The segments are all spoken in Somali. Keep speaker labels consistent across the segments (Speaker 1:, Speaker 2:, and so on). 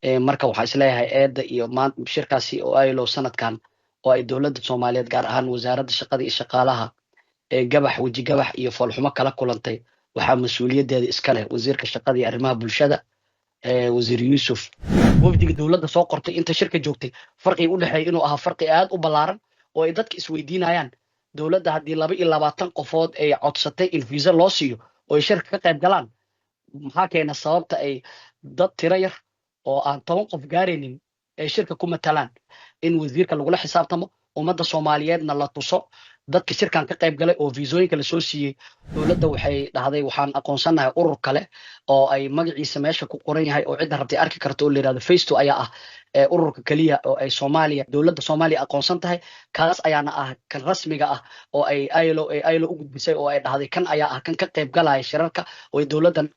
Speaker 1: Marka waxaa isleeyahay eedda iyo shirkaasi oo ILO sanadkan oo ay dowladda Soomaaliyeed, gaar ahaan Wasaaradda Shaqada iyo Shaqaalaha, gabax weji gabax iyo foolxumo kala kulantay, waxaa mas-uuliyaddeeda iska leh wasiirka shaqada iyo arrimaha bulshada, Wasiir Yuusuf. Wafdiga dowladda soo qortay inta shirka joogtay, farqiga u dhexeeya inuu ahaa farqi aad u ballaaran oo ay dadka isweydiinayaan: dowladda haddii 22 qofood ay codsatay in fiisa loo siiyo oo ay shirka ka qayb galaan, maxaa keena sababta ay dad tiro yar oo aan 10 qof gaaraynin ay shirka ku matalaan? In wasiirka lagula xisaabtamo, ummadda Soomaaliyeedna la tuso dadka shirkan ka qayb galay oo fiisooyinka lasoo siiyey. Dowladda waxay dhahday waxaan aqoonsanahay urur kale oo ay magaciisa meesha ku qoran yahay oo cidda rabtay arki karto, oo la yirahdo Festo, ayaa ah ururka keliya oo ay Soomaaliya, dowladda Soomaaliya aqoonsan tahay. Kaas ayaana ah kan rasmiga ah oo ay ILO u gudbisay oo ay dhahday kan ayaa ah kan ka qayb galaya shirarka oo ay dowladdan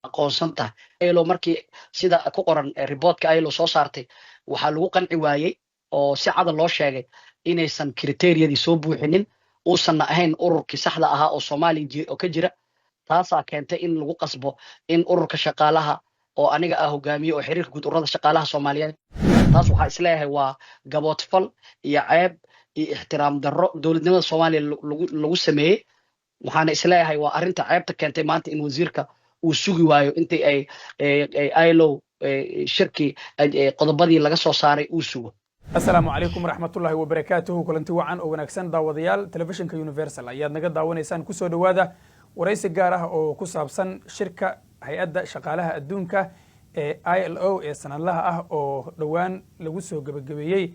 Speaker 1: aqoonsan tahay. ILO markii sida ku qoran reportka ILO soo saartay, waxaa lagu qanci waayey oo si cada loo sheegay inaysan criteriadii soo buuxinin, uusanna ahayn ururkii saxda ahaa oo Soomaaliya oo ka jira. Taasaa keentay in lagu qasbo in ururka shaqaalaha oo aniga ah hogaamiye oo xiriirka guud ururada shaqaalaha Soomaaliyeed. Taas waxaa isleeyahay waa gaboodfal iyo ceeb iyo ixtiraam darro dowladnimada Soomaaliya lagu sameeyey. Waxaana isleeyahay waa arrinta ceebta keentay maanta in wasiirka uu sugi waayo intii ay ILO shirkii qodobadii laga soo saaray uu sugo.
Speaker 2: Asalaamu calaykum waraxmatullahi wabarakaatuhu. Kulanti wacan oo wanaagsan, daawadayaal. Telefishinka Universal ayaad naga daawanaysaan. Kusoo dhowaada waraysi gaar ah oo ku saabsan shirka Hay-adda Shaqaalaha Adduunka ee ILO ee sanadlaha ah oo dhowaan lagu soo gebagabeeyey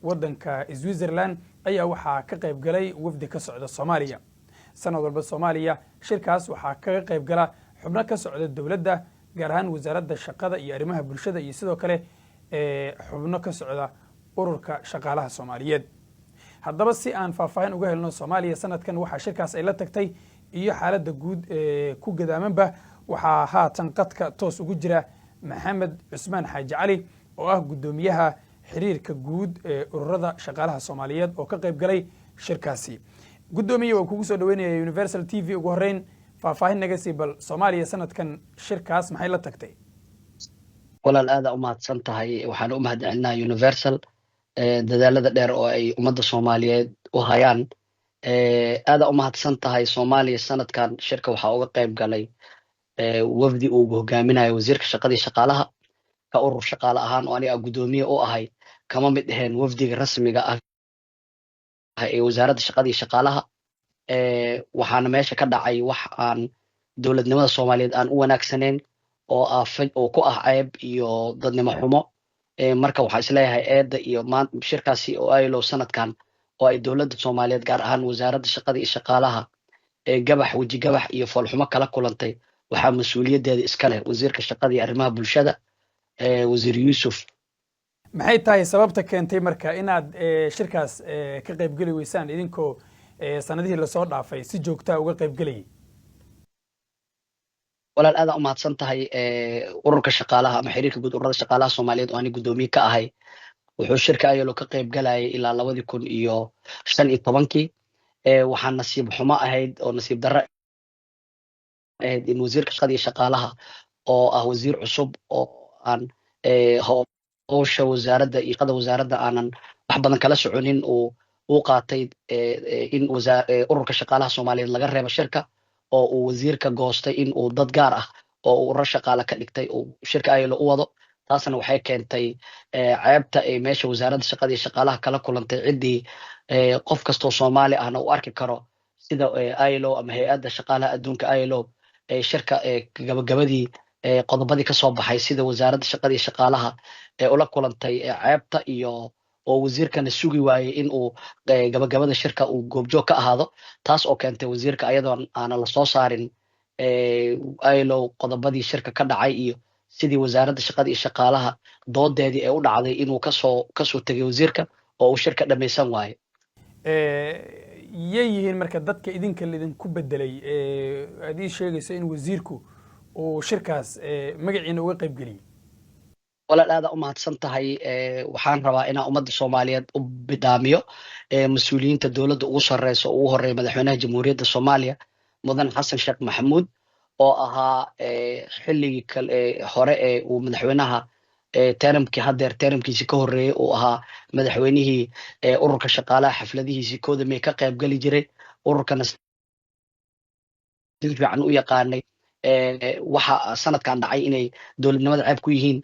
Speaker 2: waddanka Switzerland. Ayaa waxaa ka qayb galay wafdi ka socda Soomaaliya. Sanad walba Soomaaliya shirkaas waxaa kaga qayb gala xubno ka socda dowladda, gaar ahaan Wasaaradda Shaqada iyo Arrimaha Bulshada, iyo sidoo kale xubno ka socda Ururka Shaqaalaha Soomaaliyeed. Haddaba, si aan faahfaahin uga helno Soomaaliya sanadkan waxaa shirkaas ay la tagtay iyo xaaladda guud ee ku gadaamanba, waxaa haatan qadka toos ugu jira Maxamed Cusmaan Xaaji Cali oo ah guddoomiyaha xiriirka guud ee ururada shaqaalaha Soomaaliyeed oo ka qayb galay shirkaasi. Guddoomiye, waa kugu soo dhaweynaya Universal TV. Ugu horreyn, faahfaahin naga sii bal Soomaaliya sanadkan shirkaas maxay la tagtay?
Speaker 1: Walaal, aada u mahadsan tahay. Waxaan u mahad celinaha Universal dadaalada dheer oo ay ummadda Soomaaliyeed u hayaan. Aada u mahadsan tahay. Soomaaliya sanadkan shirka waxaa uga qayb galay wafdi uu hogaaminayo wasiirka shaqadii shaqaalaha. Ka urur shaqaale ahaan oo aniga guddoomiye u ahay, kama mid aheen wafdiga rasmiga ah ee Wasaaradda Shaqadii Shaqaalaha. Waxaana meesha ka dhacay wax aan dowladnimada Soomaaliyeed aan u wanaagsanayn oo ah oo ku ah ceeb iyo dadnimo xumo. Marka waxaa isleeyahay eedda iyo shirkaasi oo ILO sanadkan oo ay dowladda Soomaaliyeed, gaar ahaan Wasaaradda Shaqada iyo Shaqaalaha, gabax weji gabax iyo foolxumo kala kulantay, waxaa mas-uuliyaddeeda iska leh wasiirka shaqada iyo arrimaha bulshada, Wasiir Yuusuf.
Speaker 2: Maxay tahay sababta keentay marka inaad shirkaas ka qaybgeli weysaan, idinkoo sanadihii lasoo dhaafay si joogtaa uga qaybgelayay?
Speaker 1: Walaal, aada u mahadsan tahay. Ururka shaqaalaha ama xiriirka guud ururada shaqaalaha Soomaaliyeed oo ani guddoomiye ka ahay wuxuu shirka ILO ka qayb galayay ilaa 2015-kii. Waxaa nasiib xumo ahayd oo nasiib darro ahayd in wasiirka shaqada iyo shaqaalaha oo ah wasiir cusub oo aan howsha wasaaradda iyo shaqada wasaaradda aanan wax badan kala soconin uu qaatay in ururka shaqaalaha Soomaaliyeed laga reebo shirka, oo uu wasiirka goostay in uu dad gaar ah oo uu ururo shaqaale ka dhigtay uu shirka ILO u wado. Taasna waxay keentay ceebta ay meesha Wasaaradda Shaqada iyo Shaqaalaha kala kulantay, ciddii qof kastoo Soomaali ahna uu arki karo sida ILO ama Hay-adda Shaqaalaha Adduunka ILO ee shirka gabagabadii qodobadii ka soo baxay, sida Wasaaradda Shaqada iyo Shaqaalaha ee ula kulantay ceebta, iyo oo wasiirkana sugi waayey in uu gabagabada shirka uu goobjoog ka ahaado, taas oo keentay wasiirka ayadoon aanan lasoo saarin ILO qodobadii shirka ka dhacay iyo sidii Wasaaradda Shaqada iyo Shaqaalaha doodeedii ee u dhacday inuu kasoo tegay wasiirka oo uu shirka dhammaysan waayo.
Speaker 2: Yay yihiin marka dadka idinka laidinku bedelay aad ii sheegayso in wasiirku uu shirkaas magaciina uga qayb geliyey?
Speaker 1: Walaal, aada u mahadsan tahay. Waxaan rabaa inaan ummadda Soomaaliyeed u bidhaamiyo mas-uuliyiinta dowladda ugu sarreysa oo ugu horreeya Madaxweynaha Jamhuuriyadda Soomaaliya, Mudan Xasan Sheekh Maxamuud, Oo ahaa xilligii hore ee uu madaxweynaha termkii haddeer termkiisii ka horreeyey uu ahaa madaxweynihii ururka shaqaalaha, xafladihiisii 1-da May ka qayb geli jiray, ururkana si fiican u yaqaanay. Waxa sanadkan dhacay inay dowladnimada ceeb ku yihiin.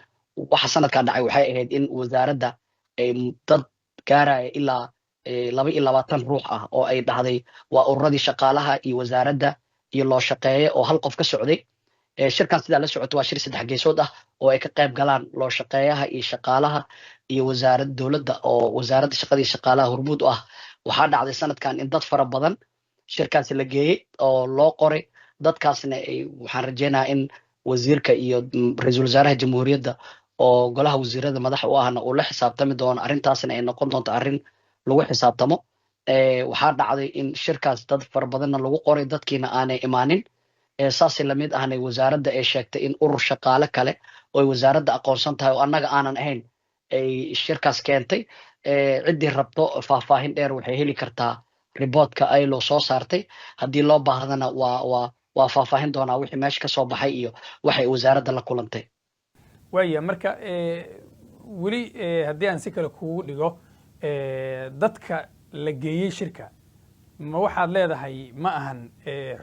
Speaker 1: Waxa sanadkan dhacay waxay ahayd in wasaaradda dad gaaraya ilaa 22 ruux ah oo ay dhahday waa ururadii shaqaalaha iyo wasaaradda iyo loo shaqeeye oo hal qof ka socday. Shirkan sidaa la socoto waa shir saddex geesood ah oo ay ka qayb galaan loo shaqeeyaha iyo shaqaalaha iyo wasaaradda dowladda oo Wasaaradda Shaqada iyo Shaqaalaha hormuud u ah. Waxaa dhacday sanadkan in dad fara badan shirkaasi la geeyey oo loo qoray. Dadkaasna ay waxaan rajeynayaa in wasiirka iyo ra-iisul wasaaraha jamhuuriyadda oo golaha wasiirada madax u ahna uu la xisaabtami doono, arrintaasna ay noqon doonto arrin lagu xisaabtamo. Waxaa dhacday in shirkaas dad fara badanna lagu qoray, dadkiina aanay imaanin. Saasay lamid ahnay wasaaradda ay sheegtay in urur shaqaale kale oo ay wasaaradda aqoonsan tahay oo annaga aanan ahayn ay shirkaas keentay. Ciddii rabto faahfaahin dheer waxay heli kartaa reportka ILO soo saartay. Haddii loo baahdana waa faahfaahin doonaa wixii meesha ka soo baxay iyo waxay wasaaradda la kulantay.
Speaker 2: Waaya, marka weli haddii aan si kale kugu dhigo, dadka la geeyey shirka ma waxaad leedahay ma ahan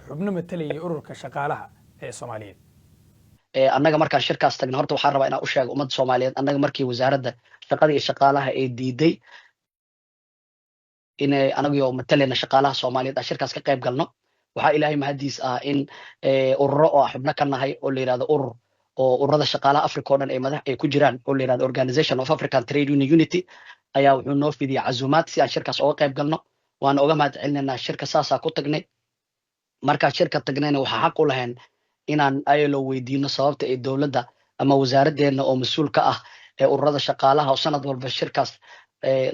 Speaker 2: xubno matalayay ururka shaqaalaha ee Soomaaliyeed?
Speaker 1: Annaga markaan shirkaas tagna, horta waxaan rabaa inaan u sheego ummadda Soomaaliyeed, annaga markii Wasaaradda Shaqada iyo Shaqaalaha ay diiday inay anagoo matalayna shaqaalaha Soomaaliyeed aan shirkaas ka qayb galno, waxaa Ilaahay mahadiis ah in ururo oo xubno ka nahay oo la yidhahdo urur oo ururada shaqaalaha Africa oo dhan ay madax ay ku jiraan oo la yidhahdo Organization of African Trade Union Unity ayaa wuxuu noo fidiyey casuumaad si aan shirkaas oga qayb galno. Waana oga mahad celinaynaa. Shirka saasaa ku tagnay. Markaan shirka tagnayna, waxaa xaq u lahayn inaan ILO weydiino sababta ay dowladda ama wasaaraddeena oo mas-uul ka ah ee ururada shaqaalaha oo sanad walba shirkaas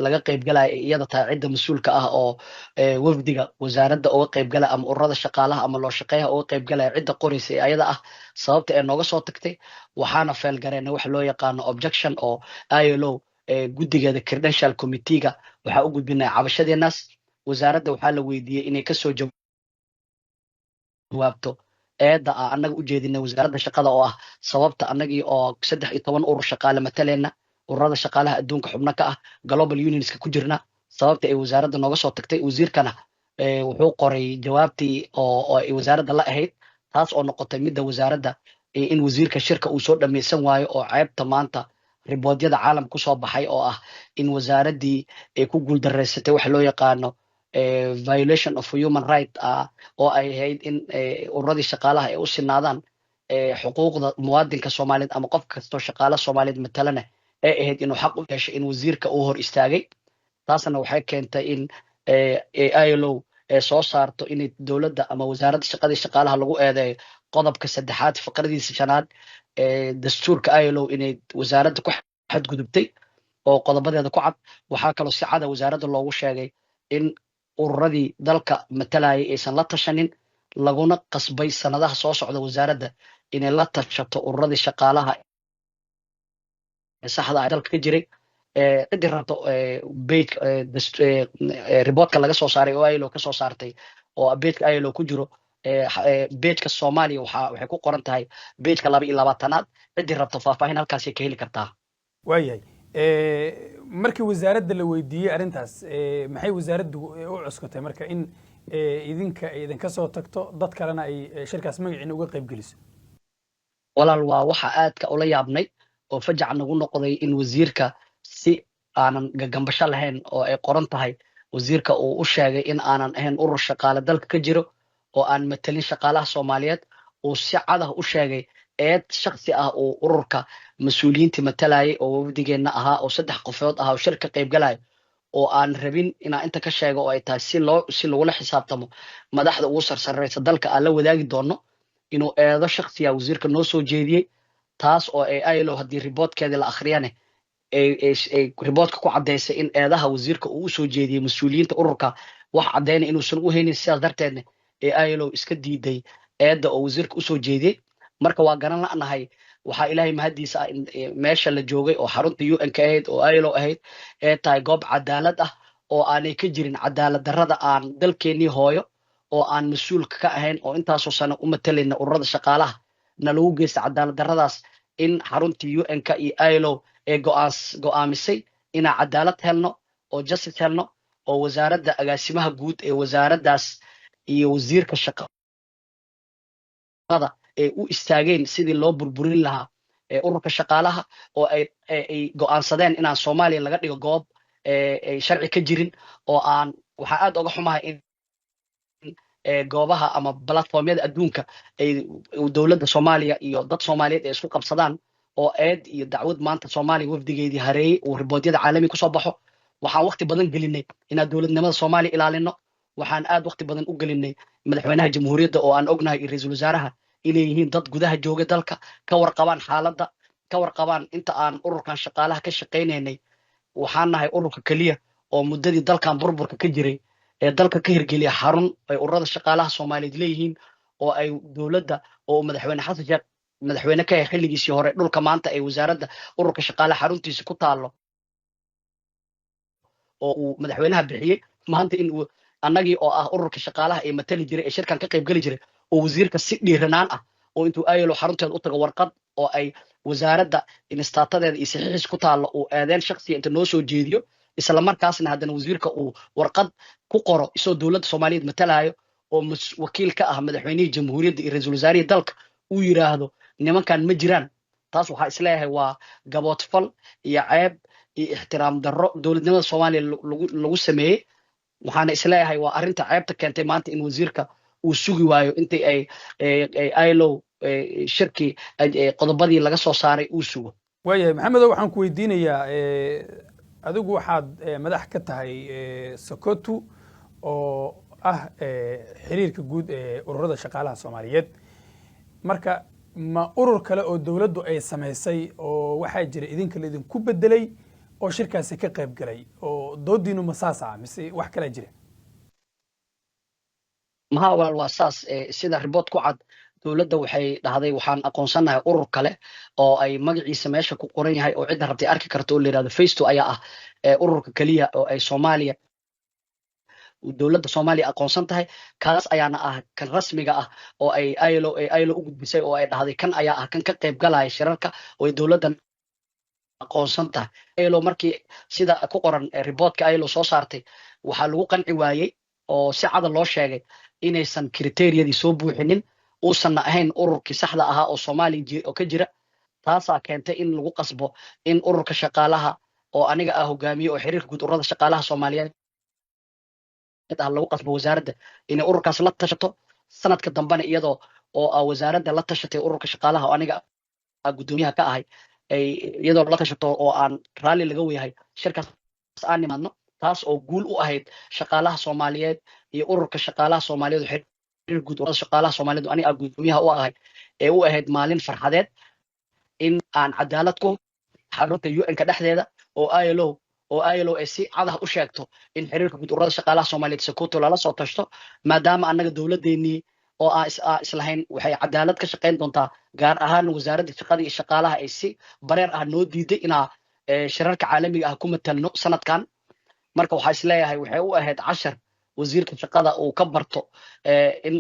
Speaker 1: laga qaybgalaya ay iyada tahay cidda mas-uulka ah oo wafdiga wasaaradda uga qaybgalaya ama ururada shaqaalaha ama loo shaqeeyaha uga qaybgalaya cidda qoraysa ee ayada ah, sababta ee nooga soo tagtay. Waxaana file gareynay wax loo yaqaano objection oo ILO guddigeeda credential committee-ga waxaa u gudbinaya cabashadeenaas. Wasaaradda waxaa la weydiiyey inay kasoo jawaabto eedda ah annaga u jeedinay Wasaaradda Shaqada oo ah sababta annagii oo 13 urur shaqaale mataleyna, ururada shaqaalaha adduunka xubno ka ah, global unionska ku jirna, sababta ay wasaaradda nooga soo tagtay. Wasiirkana wuxuu qoray jawaabtii oo ay wasaaradda la ahayd, taas oo noqotay midda wasaaradda in wasiirka shirka uu soo dhammaysan waayo oo ceebta maanta reportyada caalamka kusoo baxay oo ah in wasaaraddii ay ku guuldareysatay waxa loo yaqaano violation of human right ah oo ay ahayd in ururadii shaqaalaha ay u sinaadaan xuquuqda muwaadinka Soomaaliyeed ama qof kastoo shaqaale Soomaaliyeed matalana ay ahayd inuu xaq u yeesho, in wasiirka uu hor istaagay. Taasna waxay keentay in ILO ay soo saarto inay dowladda ama Wasaaradda Shaqadii Shaqaalaha lagu eedeeyo qodobka saddexaad faqradiisa shanaad ee dastuurka ILO, inay wasaaradda ku xadgudubtay oo qodobadeeda ku cad. Waxaa kaloo si cada wasaaradda loogu sheegay in ururadii dalka matalayay aysan la tashanin, laguna qasbay sanadaha soo socda wasaaradda inay la tashato ururadii shaqaalaha ee saxda ah dalka ka jiray. Ciddii rabto page reportka laga soo saaray oo ILO ka soo saartay oo pageka ILO ku jiro, pageka Soomaaliya waxay ku qoran tahay pageka 22aad. Ciddii rabto faahfaahin halkaasay ka heli kartaa.
Speaker 2: Waayahay, markii wasaaradda la weydiiyey arrintaas, maxay wasaaraddu u cuskatay marka in idinka ay idinka soo tagto, dad kalena ay shirkaas magaciina uga qayb geliso?
Speaker 1: Walaal, waa waxa aadka ula yaabnay oo fajac nagu noqday in wasiirka si aanan gagambasho lahayn oo ay qoran tahay wasiirka uu u sheegay in aanan ahayn urur shaqaale dalka ka jiro oo aan matelin shaqaalaha Soomaaliyeed. Uu si cadah u sheegay eed shaksi ah uu ururka mas-uuliyiintii matalayay oo wafdigeenna ahaa oo saddex qofood ahaa oo shir ka qayb galaya oo aan rabin inaan inta ka sheego oo ay tahay si loo si lagula xisaabtamo madaxda ugu sarsareysa dalka aan la wadaagi doono, inuu eedo shaksiya wasiirka noo soo jeediyey, taas oo ay ILO haddii reportkeedii la akhriyane ay reportka ku caddaysay in eedaha wasiirka uu usoo jeediyey mas-uuliyiinta ururka wax caddaynaya inuusan u haynin. Sidaas darteedna ee ILO iska diiday eedda oo wasiirka usoo jeediyey. Marka waa garan la'nahay. Waxaa Ilaahay mahadiisa ah in meesha la joogay oo xarunta UN ka ahayd oo ILO ahayd ee tahay goob cadaalad ah oo aanay ka jirin cadaalad darrada aan dalkeennii hooyo. Oo aan mas-uulka ka ahayn oo intaasoo sano u matalayna ururada shaqaalaha na lagu geysta cadaalad darradaas, in xaruntii UN-ka iyo ILO ee go'aamisay inaan cadaalad helno oo justice helno, oo wasaaradda, agaasimaha guud ee wasaaraddaas iyo wasiirka shaqada ee u istaageen sidii loo burburin lahaa ururka shaqaalaha, oo ay go'aansadeen inaan Soomaaliya laga dhigo goob ay sharci ka jirin. Oo aan waxaa aad oga xumahay in goobaha ama platformyada adduunka ay dowladda Soomaaliya iyo dad Soomaaliyeed ay isku qabsadaan, oo eed iyo dacwad maanta Soomaaliya wafdigeedii hareeyey uu reportyada caalamiga kusoo baxo. Waxaan waqti badan gelinay inaan dowladnimada Soomaaliya ilaalino. Waxaan aad waqti badan u gelinay madaxweynaha jamhuuriyadda oo aan ognahay iyo ra-iisul wasaaraha inay yihiin dad gudaha jooga dalka, ka warqabaan xaaladda, ka warqabaan inta aan ururkan shaqaalaha ka shaqaynaynay. Waxaan nahay ururka keliya oo muddadii dalkan burburka ka jiray ee dalka ka hirgeliya xarun ay ururada shaqaalaha Soomaaliyeed leeyihiin, oo ay dowladda oo madaxweyne Xasan Sheekh madaxweyne ka yahay xilligiisii hore, dhulka maanta ay wasaaradda ururka shaqaalaha xaruntiisa ku taallo oo uu madaxweynaha bixiyey. Maanta in uu annagii oo ah ururka shaqaalaha ee matali jiray ee shirkan ka qayb geli jiray, oo wasiirka si dhiiranaan ah oo intuu ILO xarunteeda u tago, warqad oo ay wasaaradda instaatadeeda iyo saxiixiis ku taallo uu eedeen shaksiya inta noo soo jeediyo, isla markaasna haddana wasiirka uu warqad ku qoro isagoo dowladda Soomaaliyeed matalaayo oo wakiil ka ah madaxweynihii jamhuuriyadda iyo ra-iisul wasaarihii dalka, uu yidhaahdo nimankan ma jiraan. Taas waxaa isleeyahay waa gaboodfal iyo ceeb iyo ixtiraam darro dowladnimada Soomaaliya lagu sameeyey. Waxaana isleeyahay waa arrinta ceebta keentay maanta in wasiirka uu sugi waayo intii ay ILO shirkii qodobadii laga soo saaray uu sugo.
Speaker 2: Waayahay, Maxamedow, waxaan ku weydiinayaa, adigu waxaad madax ka tahay SACCOTU oo ah xiriirka guud ee ururada shaqaalaha Soomaaliyeed. Marka ma urur kale oo dowladdu ay samaysay oo waxaa jira idinka laidinku bedelay oo shirkaasi ka qayb galay, oo doodiinu ma saas ah mise wax kalaa jira?
Speaker 1: Maha walaal, waa saas. Sida report ku cad, dowladda waxay dhahday waxaan aqoonsanahay urur kale oo ay magaciisa meesha ku qoran yahay oo cidda rabtay arki karto, oo la yidhahdo FACETO ayaa ah ururka keliya oo ay Soomaaliya, dowladda Soomaaliya aqoonsan tahay. Kaas ayaana ah kan rasmiga ah oo ay ILO u gudbisay, oo ay dhahday kan ayaa ah kan ka qayb galaya shirarka oo ay dowladdan aqoonsan tahay ILO. Markii sida ku qoran reportka ILO soo saartay, waxaa lagu qanci waayey oo si cada loo sheegay inaysan criteriadii soo buuxinin, uusanna ahayn ururkii saxda ahaa oo Soomaaliya oo ka jira. Taasaa keentay in lagu qasbo in ururka shaqaalaha oo aniga ah hogaamiye oo xiriirka guud ururada shaqaalaha Soomaaliyeed ah lagu qasbo wasaaradda inay ururkaas la tashato. Sanadka dambena, iyadoo oo ah wasaaradda la tashatay ururka shaqaalaha oo aniga guddoomiyaha ka ahay, ay iyadoo la tashato oo aan raalli laga weyahay shirkaas aan nimaadno, taas oo guul u ahayd shaqaalaha Soomaaliyeed iyo ururka shaqaalaha Soomaaliyeed oo xiriir guud ururada shaqaalaha Soomaaliyeed oo aniga guddoomiyaha u ahay, ee u ahayd maalin farxadeed in aan cadaalad ku xarunta UN-ka dhexdeeda oo ILO ay si cadah u sheegto in xiriirka guud ururada shaqaalaha Soomaaliyeed, SACCOTU, lala soo tashto, maadaama annaga dowladeennii oo aan islahayn waxay cadaalad ka shaqayn doontaa, gaar ahaan wasaaradda shaqada iyo shaqaalaha, ay si bareer ah noo diiday inaa shirarka caalamiga ah ku matalno sanadkan. Marka waxaa isleeyahay waxay u ahayd cashar wasiirka shaqada uu ka barto in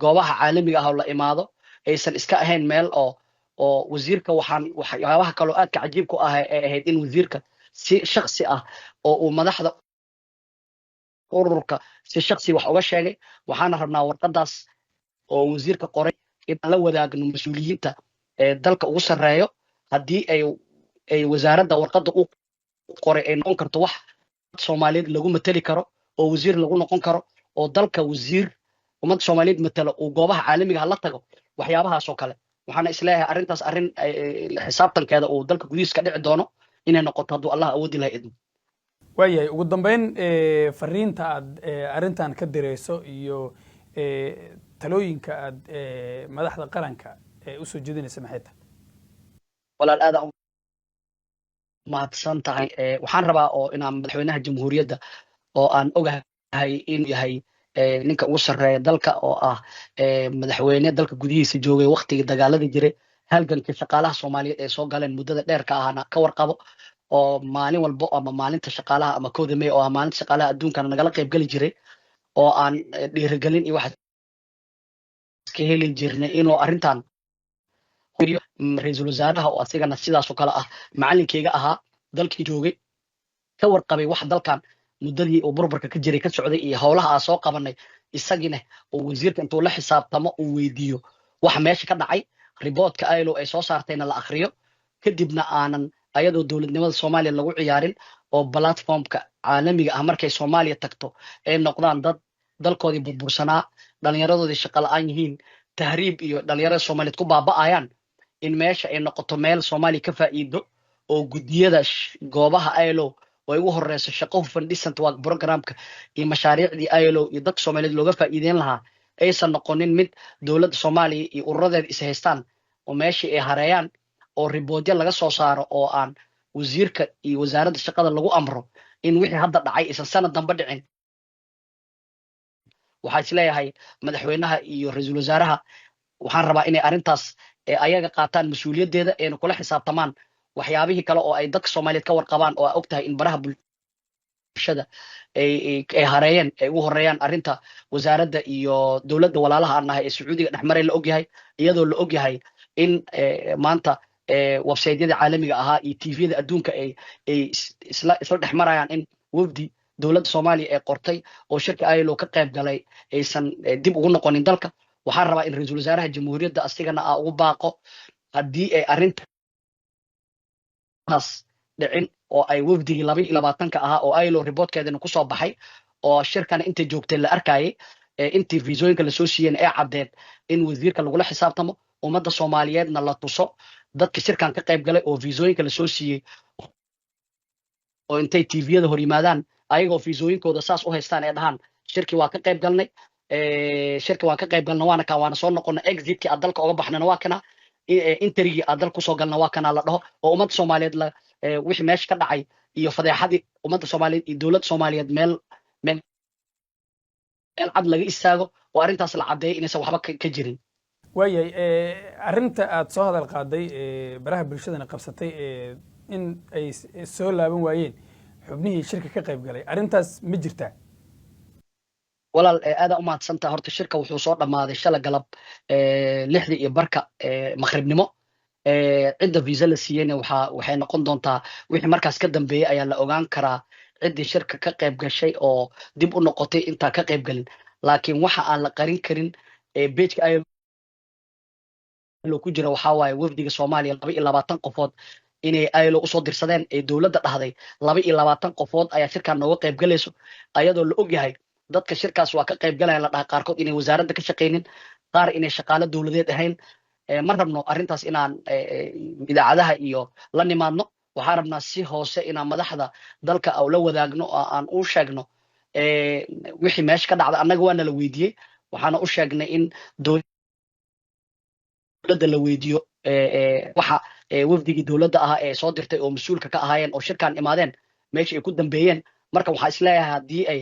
Speaker 1: goobaha caalamiga ah oo la imaado aysan iska ahayn meel oo wasiirka. Waxaan waxyaabaha kaloo aadka cajiib ku ah ee ahayd in wasiirka si shaksi ah oo uu madaxda ururka si shaksi wax uga sheegay. Waxaana rabnaa warqadaas oo wasiirka qoray inaan la wadaagno mas-uuliyiinta ee dalka ugu sarreeyo, haddii ay wasaaradda warqadda u qoray ay noqon karto wax Soomaaliyeed lagu mateli karo oo wasiir lagu noqon karo, oo dalka wasiir ummadda Soomaaliyeed matalo uu goobaha caalamiga ah la tago waxyaabahaas oo kale. Waxaana isleeyahay arrintaas arrin xisaabtankeeda uu dalka gudihiis ka dhici doono inay noqoto, hadduu Allah awoodi laha idmo.
Speaker 2: Waayahay, ugu dambeyn, fariinta aad arrintan ka dirayso iyo talooyinka aad madaxda qaranka usoo jeedinaysa maxay tahay?
Speaker 1: Walaal, aad u mahadsan tahay. Waxaan rabaa oo inaan madaxweynaha jamhuuriyadda oo aan ogahay inuu yahay ninka ugu sarreeya dalka, oo ah madaxweyne dalka gudihiisa joogay waktigii dagaaladii jiray, halgankii shaqaalaha Soomaaliyeed ee soo galeen muddada dheerka ahana ka warqabo, oo maalin walbo ama maalinta shaqaalaha ama 1-da May oo ah maalinta shaqaalaha adduunkana nagala qayb geli jiray. Oo aan dhiirigelin iyo waxaas ka heli jirnay inuu arrintan ra-iisul wasaaraha oo asigana sidaasoo kale ah macalinkeyga ahaa, dalkii joogay, ka warqabay wax dalkan muddadii uu burburka ka jiray ka socday iyo howlaha aan soo qabanay, isagina oo wasiirka intuu la xisaabtamo uu weydiiyo waxa meesha ka dhacay, reportka ILO ay soo saartayna la akhriyo, kadibna aanan ayadoo dowladnimada Soomaaliya lagu ciyaarin oo platformka caalamiga ah markay Soomaaliya tagto ay noqdaan dad dalkoodii burbursanaa, dhallinyaradoodii shaqo la-aan yihiin, tahriib iyo dhalinyarada Soomaaliyeed ku baaba'ayaan, in meesha ay noqoto meel Soomaaliya ka faa'iido oo guddiyada goobaha ILO oo ay ugu horeyso Shaqo Hufan, Decent Work Programka iyo mashaariicdii ILO iyo dadka Soomaaliyeed looga faa'iideyn lahaa, aysan noqonin mid dowladda Soomaaliya iyo ururadeeda is haystaan oo meeshii ay hareeyaan, oo reportyo laga soo saaro oo aan wasiirka iyo wasaaradda shaqada lagu amro in wixii hadda dhacay aysan sanad dambe dhicin. Waxaa isleeyahay madaxweynaha iyo ra-iisul wasaaraha waxaan rabaa inay arrintaas ayaga qaataan mas-uuliyaddeeda, ayna kula xisaabtamaan waxyaabihii kale oo ay dadka Soomaaliyeed ka warqabaan oo aa og tahay in baraha bulshada ay hareeyeen, ay ugu horeeyaan arrinta wasaaradda iyo dowladda walaalaha aan nahay ee Sacuudiga dhexmaray la ogyahay, iyadoo la ogyahay in maanta websiteyada caalamiga ahaa iyo TVyada adduunka ay isla dhex marayaan in wafdi dowladda Soomaaliya ee qortay oo shirka ILO ka qayb galay aysan dib ugu noqonin dalka. Waxaan rabaa in ra-iisul wasaaraha jamhuuriyadda asigana aa ugu baaqo, haddii ay arrintaas dhicin oo ay wafdigii 22-ka ahaa oo ILO reportkeedana kusoo baxay oo shirkana intay joogtay la arkayay, intii fiisooyinka lasoo siiyeen ee caddeed, in wasiirka lagula xisaabtamo, ummadda Soomaaliyeedna la tuso dadka shirkan ka qayb galay oo fiisooyinka lasoo siiyey, oo intay TVyada hor yimaadaan ayagoo fiisooyinkooda saas u haystaan ee dhahaan, "Shirki waa ka qayb galnay, shirki waan ka qayb galnay, waana kaan, waana soo noqonay, exitkii aad dalka oga baxnana waa kana, entrygii aad dalka kusoo galna waa kana," la dhaho oo ummadda Soomaaliyeed la wixii meesha ka dhacay iyo fadeexadii ummadda Soomaaliyeed iyo dowladda Soomaaliyeed meel cad laga istaago oo arrintaas la caddeeyo inaysan waxba ka jirin.
Speaker 2: Waayahay, arrinta aad soo hadal qaaday, baraha bulshadana qabsatay, in ay soo laaban waayeen xubnihii shirka ka qayb galay, arrintaas ma jirtaa?
Speaker 1: Walaal, aadaa u mahadsantaha. Horta shirka wuxuu soo dhammaaday shala galab 6:30 maqribnimo. Cidda visa la siiyeyna waxay noqon doontaa wixii markaas ka dambeeyey ayaa la ogaan karaa ciddii shirka ka qayb gashay oo dib u noqotay intaa ka qayb galin. Laakiin waxa aan la qarin karin ee pageka ILO ku jira waxaa waaye wafdiga Soomaaliya 22 qofood inay ILO usoo dirsadeen, ee dowladda dhahday 22 qofood ayaa shirkan nooga qayb galayso, ayadoo la ogyahay dadka shirkaas waa ka qayb galaya la dhaha qaarkood inay wasaaradda ka shaqaynin, qaar inay shaqaalo dowladeed ahayn. Ma rabno arrintaas inaan idaacadaha iyo la nimaadno. Waxaan rabnaa si hoose inaan madaxda dalka la wadaagno oo aan u sheegno wixii meesha ka dhacda. Annaga waa nala weydiiyey, waxaana u sheegnay in dowladda la weydiiyo waxa wafdigii dowladda ahaa ee soo dirtay oo mas-uulka ka ahaayeen oo shirkan imaadeen meesha ay ku dambeeyeen. Marka waxaa isleeyahay haddii ay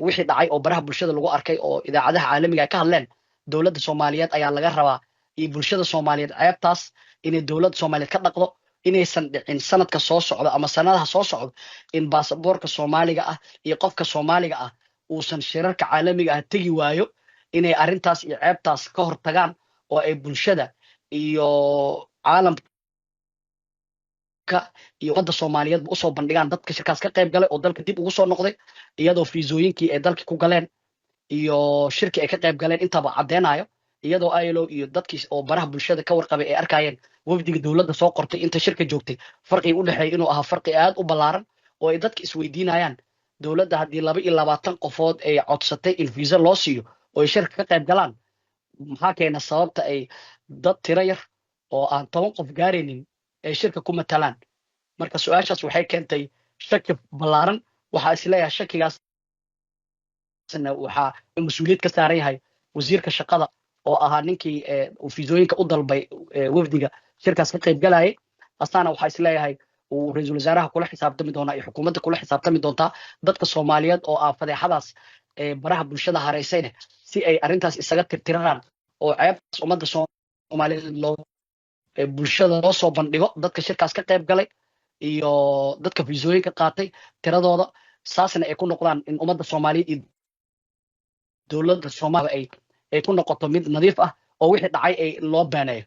Speaker 1: wixii dhacay oo baraha bulshada lagu arkay oo idaacadaha caalamiga ay ka hadleen, dowladda Soomaaliyeed ayaa laga rabaa iyo bulshada Soomaaliyeed ceebtaas inay dowladda Soomaaliyeed ka dhaqdo, inaysan dhicin sanadka soo socda ama sanadaha soo socda in baasaboorka Soomaaliga ah iyo qofka Soomaaliga ah uusan shirarka caalamiga ah tegi waayo, inay arrintaas iyo ceebtaas ka hor tagaan oo ay bulshada iyo caalamka iyo ummadda Soomaaliyeedba usoo bandhigaan dadka shirkaas ka qayb galay oo dalka dib ugu soo noqday, iyadoo fiisooyinkii ay dalka ku galeen iyo shirkii ay ka qayb galeen intaba caddeynayo, iyadoo ILO iyo dadkii oo baraha bulshada ka warqabay ay arkayeen wafdiga dowladda soo qortay inta shirka joogtay farqiga u dhexeeya inuu ahaa farqi aad u ballaaran, oo ay dadka isweydiinayaan dowladda haddii 22 qofood ay codsatay in visa loo siiyo oo ay shirka ka qayb galaan, maxaa keena sababta ay dad tiro yar oo aan 10 qof gaaraynin ay shirka ku matalaan? Marka su-aashaas waxay keentay shaki ballaaran. Waxaa isleeyahay shakigaasna waxaa mas-uuliyad ka saaran yahay wasiirka shaqada oo ahaa ninkii uu fiisooyinka u dalbay wafdiga shirkaas ka qayb galayay. Asaana waxaa isleeyahay uu ra-iisul wasaaraha kula xisaabtami doonaa iyo xukuumadda kula xisaabtami doontaa, dadka Soomaaliyeed oo ah fadeexadaas baraha bulshada hareysayne si ay arrintaas isaga tirtiraan oo ceebtaas ummadda Soomaaliyeed loo bulshada loo soo bandhigo dadka shirkaas ka qayb galay iyo dadka fiisooyinka qaatay tiradooda, saasna ay ku noqdaan in ummadda Soomaaliyeed iyo Dowladda Soomaaliya ay ku noqoto mid nadiif ah oo wixii dhacay ay loo beeneeyo.